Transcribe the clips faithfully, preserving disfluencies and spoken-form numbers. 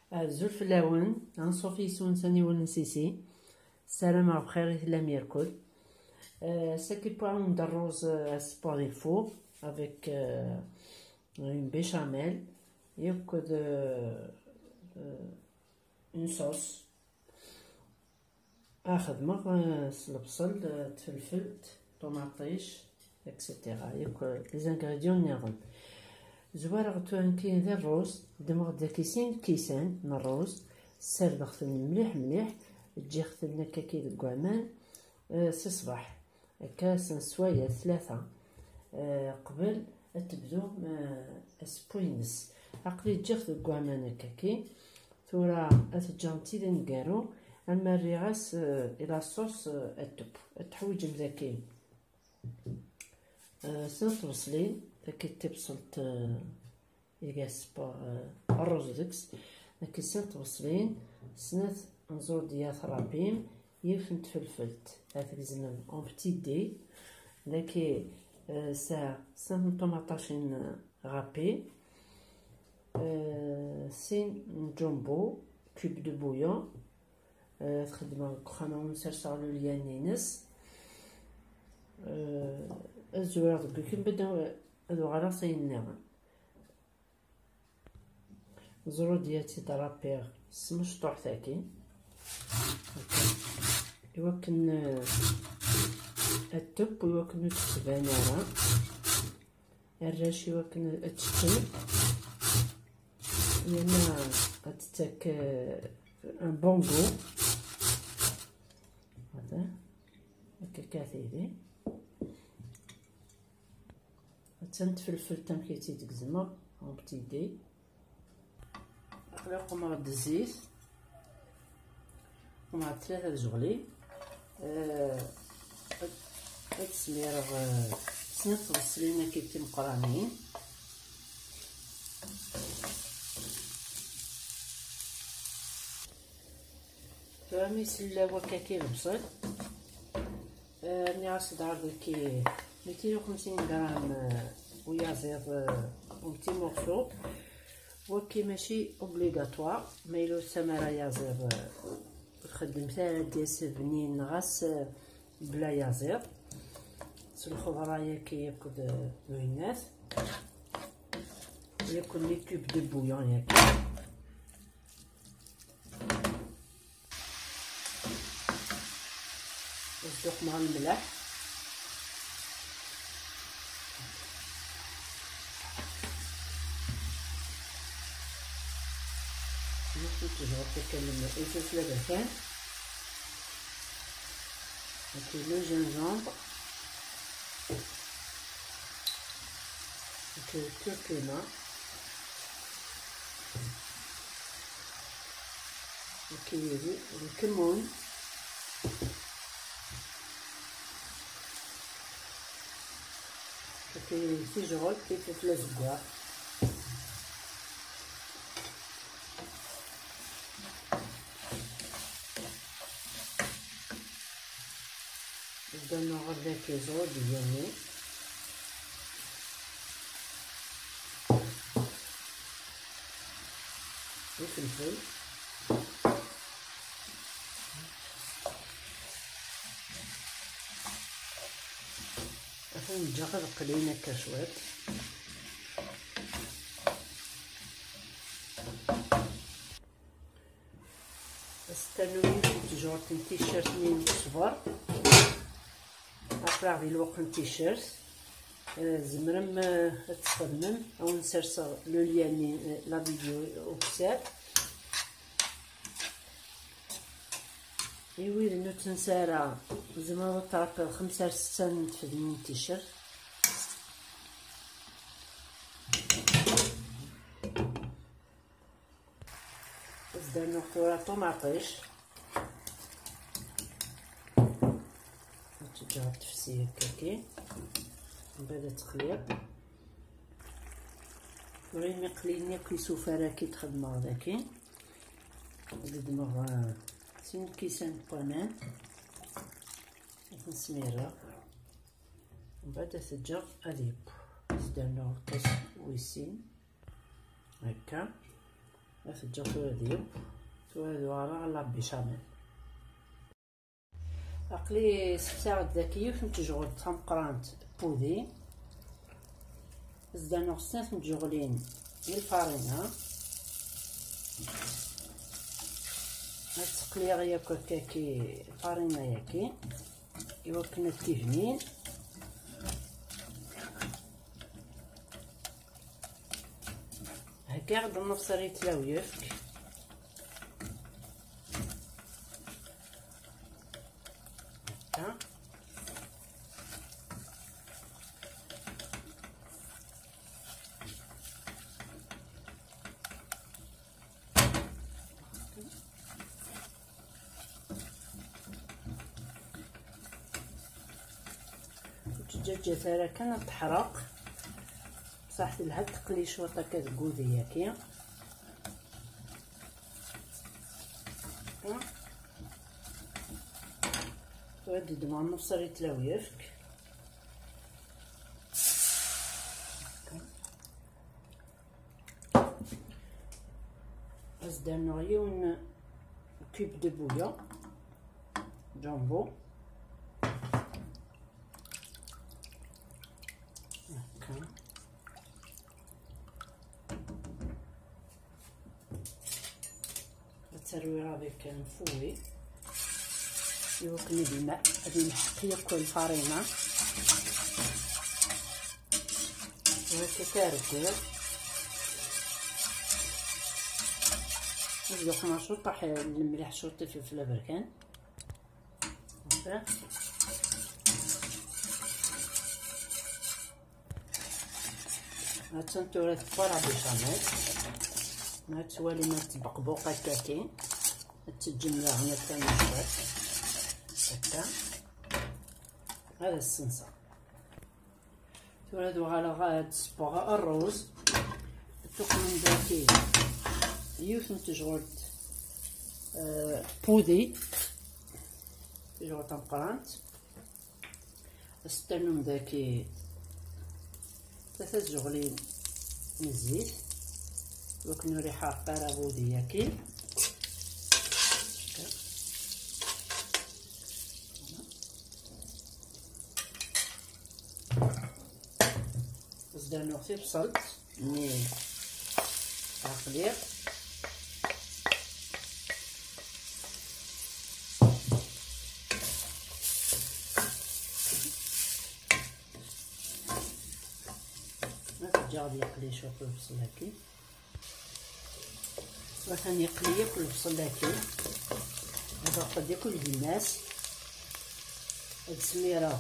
Azul fell-awen, anṣuf yes-wen s aniwel n Sisi. Ssarameɣ bxir i tellam irkul. Euh, ce qui pour un de rose, euh, à sport il faut avec, euh, une béchamel, ياك de, euh, une sauce. Ad xedmeɣ, euh, s lebṣel, euh, tfelfelt, ṭumaṭic, et cetera. Yakk, euh, les ingrédients nniḍen. Zwareɣ tura nekki d rruz, ddmeɣ-d daki sin lkisan n rruz, ssardeɣ-ten mliḥ mliḥ, ǧǧiɣ-ten akkaki deg waman, euh, si ṣṣbeḥ. Akka s sswayat tlata, eh, qbel ad tebdu, eh, asewwi-ines. Aql-i ǧǧiɣ-t deg waman akkaki. Tura ad t-ǧǧeɣ netta d aneggaru, ama rriɣ-as, eh, i la sauce, eh, ad teww. Ad teḥwiǧem daki, eh, snat tbeṣlin, daki d tibṣelt, eh, iga sport, eh, rruz deg-s. Daki snat tbeṣlin, snat n ẓurdiyat rrapin, yiwet n tfelfelt, ad tgezmem en petit dé. Daki, eh, sɛiɣ snat n ṭumaṭacin, eh, rrapin, eh, sin n jumbo, cube de bouillon, eh, ad xedmeɣ deg uxxam, ad wen-serseɣ lulyan-ines. Eh, ad zwireɣ deg wakken, bada ad uɣaleɣ s ayen nniḍen. Ẓrudya ad tt-id-rapiɣ s tmecṭuḥt-agi. Iwakken, eh, ad teww, iwakken ur d-tban ara. Arrac iwakken ad teččem. Yerna ad tettak, eh, un bon goût. Hada. Akka kan tili. Attan tfelfelt amek i tt-id-gezmeɣ, en petit dé. Aql-i qummeɣ-d zzit, qummeɣ-d tlata tjeɣlin. Eh, ad, ad smireɣ, eh, snat tɣesslin akka timeqqranin. Tura mi sella wakka-ki lebṣel, eh, rniɣ-as-d ɛerḍ-agi mitin u xemsin gram, eh, uyaziḍ, eh, en petits morceaux. Wagi mačči obligatoire, ma yella ur tesɛam ara ayaziḍ, eh, ur txeddmet ara, ad d-yas bnin ɣas, eh, bla ayaziḍ. S lxeḍra-yagi akked, eh, winnat. Yakk les cubes de bouillon-yagi. Ad sduqmeɣ lmelḥ. Yiwet n tejɣelt akka n lmelḥ, ifelfel aberkan. Akked le gingembre. Akked le curcuma. Akked le kemmun. Akked tijɣelt, tifelfel azeggaɣ. Bdan uɣerda k iẓur d igenni. Ifelfel. Atan ǧǧiɣ ad qqlen akka cwiṭ. Ad s-ternum yiwet n tjurt n ticcert-nni n ṣṣber. Aql-aɣ di lweqt n ticcert. Eh, tzemrem, eh, ad tesxedmem. Ad wen-serseɣ le lien-nni, eh, la vidéo au WhatsApp. I wid ur tt-nesɛi ara, tzemreḍ ad tṛebbiḍ xemsa ar setta n tfednin n ticcert. Ad s-d-rnuɣ tura ṭumaṭic. Ad tt-ǧǧeɣ ad tefsi akkaki. Mbeɛd ad texliḍ. Tura imiqliyen akk isufar-agi d-xedmeɣ daki. Ad d-ddmeɣ, eh, sin lkisan n waman. Ad ten-smireɣ. Mbeɛd ad t-ǧǧeɣ ad yeww. Ad s-d-rnuɣ lkas wis sin. Akka. Teǧǧa tura d yiwet, tura d uɣaleɣ la béchamel. Aql-i sefsaɣ-d daki yiwet n tejɣult tameqqrant n pudi. Zdaneɣ snat n tjeɣlin n lfarina. Ad teqliɣ yakk akkaki lfarina-yaki iwakken ad tibnin. Heggiɣ-d nnefṣ rritla uyefk. Akka. Ur ttǧaǧǧat ara kan ad teḥreq. Bṣaḥ telha teqli cwiṭ akka deg wudi-yaki. Tura ad d-ddmeɣ nnefṣ rritla uyefk. Ad s-d-rnuɣ yiwen cube de bouillon jumbo. Akka. Ad terwiɣ avec un fouet iwakken ad yem-, ad yemḥeq yakk lfarina. Tura akka ara ddiɣ. Ad yuqma cwiṭ lemleḥ, cwiṭ ifelfel aberkan. Attan tura tekfa la béchamel. Ma tettwalim ad tbeqbuq akka kan. Ad teǧǧem daɣen akka n cwiṭ. Akka. Ad as-senseɣ. Tura ad uɣaleɣ ad d-ssewweɣ ṛṛuz. Tuqmem daki yiwet n tejɣult, eh, pudi. Tejɣult tameqqrant. Ad s-ternum daki tlata tjeɣlin n zzit, wakken ur iḥerq ara wudi-yaki. Ad s-d-rnuɣ tibṣelt-nni aqliɣ. Ma teǧǧaɣ ad yeqli cwiṭ lebṣel-agi. Atan yeqli yakk lebṣel-agi. Ad aɣeɣ-d yakk lbennas. Ad smireɣ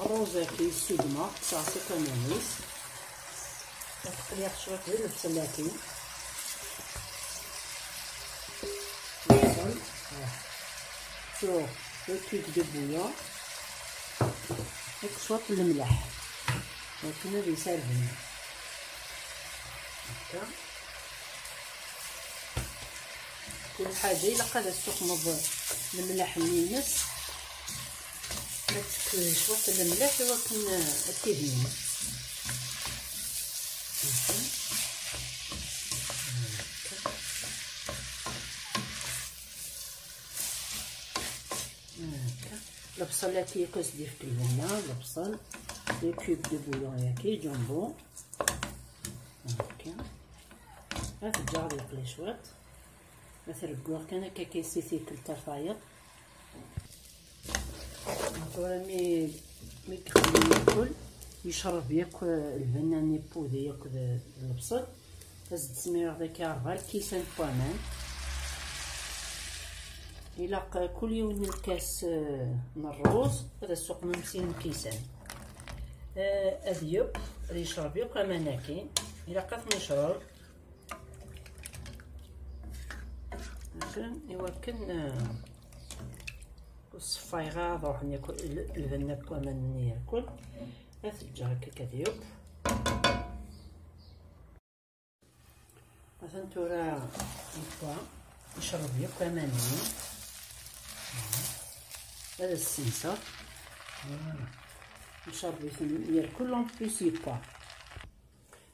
ṛṛuz-agi, ssudmeɣ, kkseɣ-as akk aman-is. Ad qliɣ cwiṭ di lebṣel-agi. Lebṣel. Ah. Tuɣ, le cube de bouillon. Ad cwiṭ lemleḥ. Akken ad yesserben. Akka. Kul ḥaǧa ilaq ad as-tuqmeḍ lemleḥ-nni-ines. Ad tekk cwiṭ lemleḥ iwakken ad tibnin. Akka. Akka. Lebṣel-agi yakk ad s-d-yefk lbuna, lebṣel, le cube de bouillon-agi, jumbo. Akka. Ad t-ǧǧeɣ ad yeqli cwiṭ. Ad t-regguɣ kan akka, akka si tikkelt ar tayeḍ. Tura mi, mi yexdem yakk, yecreb yakk, eh, lbenna-nni n wudi yakk d, d lebṣel. Ad s-d-smireɣ daki ṛebɛa lkisan n waman. Ilaq, eh, kul yiwen n lkas, eh, n ṛṛuz ad as-tuqmem sin lkisan. Eh, ad yekk, ad yecreb yakk aman-agi. Ilaq ad t-necreb. Akken iwakken, eh, ur ṣeffayeɣ ara ad ruḥen yakk l-, lbenna n waman-nni yakk. Ad t-ǧǧeɣ akka ad yekk. Atan tura yekka, yecreb yakk aman-nni. Ad as-senseɣ. Voilà. Yecreb-iten yerkul, en plus yekka.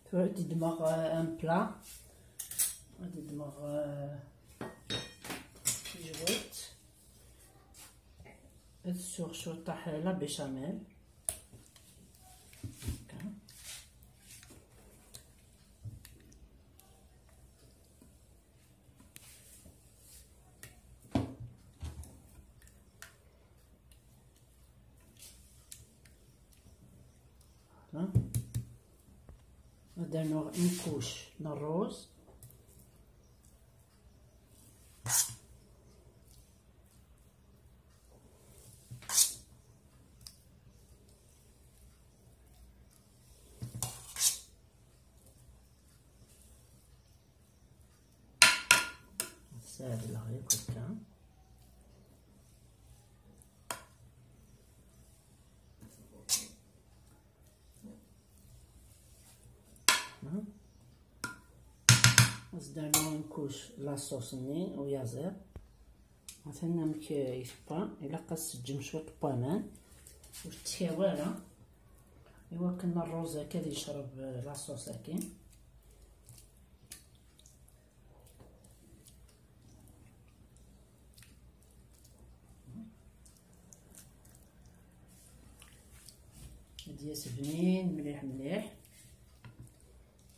Tura ad d-ddmeɣ, euh, un plat. Ad ddmeɣ, eh, tijwalt. Ad ssuɣ cwiṭaḥ la béchamel. Akka. Voilà. Ad rnuɣ une couche n ṛṛuz. Sɛedleɣ yakk akka. Ad s-d-rnuɣ une couche la sauce-nni uyaziḍ. Atan amek i tewwa. Ilaq ad s-teǧǧem cwiṭ n waman, ur tettkaw ara, i wakken ṛṛuz-agi ad yecreb la sauce-agi. Ad d-yas bnin mliḥ mliḥ.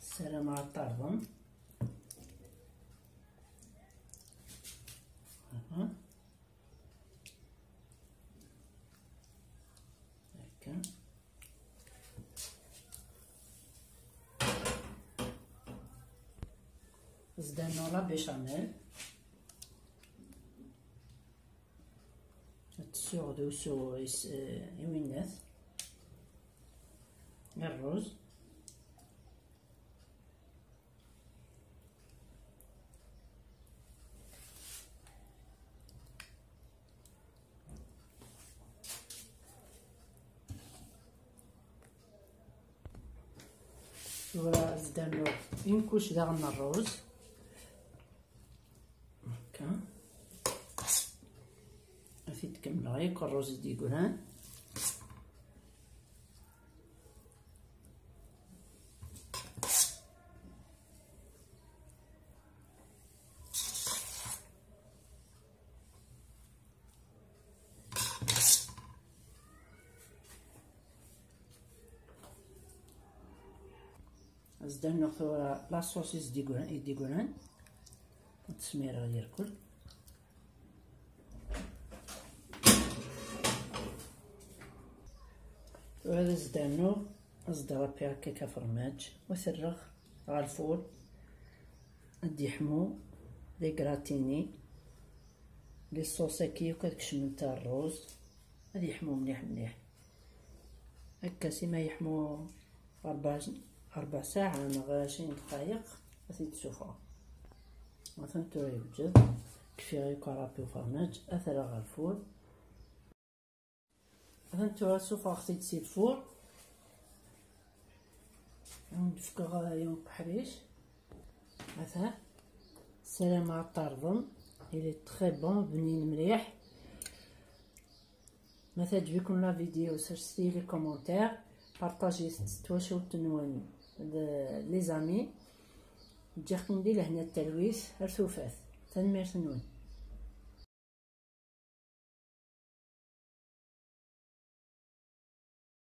Ssarameɣ ad t-terḍem. Aha. Akka. Zdan la béchamel. Ad tessuɣ d usu is, eh, i winnat. Ṛṛuz. Tura ad s-d-rnuɣ une couche daɣen n ṛṛuz. Akka. Ad t-id-kemmleɣ yakk ṛṛuz i d-yeggran. Ad s-d-rnuɣ tura la sauce i d-yeggran, i d-yeggran. Ad t-smireɣ irkul. Tura ad s-d-rnuɣ, ad s-d-rapiɣ akka afermaj, u ad t-rreɣ ɣer lfur. Ad d-yeḥmu, ad yegratini. Les sauces-agi akk ad kecment ṛṛuz, ad yeḥmu mliḥ mliḥ. Akka, sima yeḥmu ṛebɛa, ṛebɛa ssaɛa neɣ ɛecrin dqayeq, ad t-id-sufɣeɣ. Atan tura yewjed, kfiɣ yakk ṛapi ufermaj, ad t-rreɣ ɣer lfur. Atan tura sufɣeɣ-t-id si lfur. Ad d-fkeɣ yiwen uḥric. Ata. Ssarameɣ ad t-terḍem. Il est très bon, bnin mliḥ. Ma teɛǧeb-iken la vidéo, serset-iyi les commentaires, partagez-t s twacult-nwen d les amis. Ǧǧiɣ-ken di lehna d talwit, ar tufat. Tanemmirt-nwen.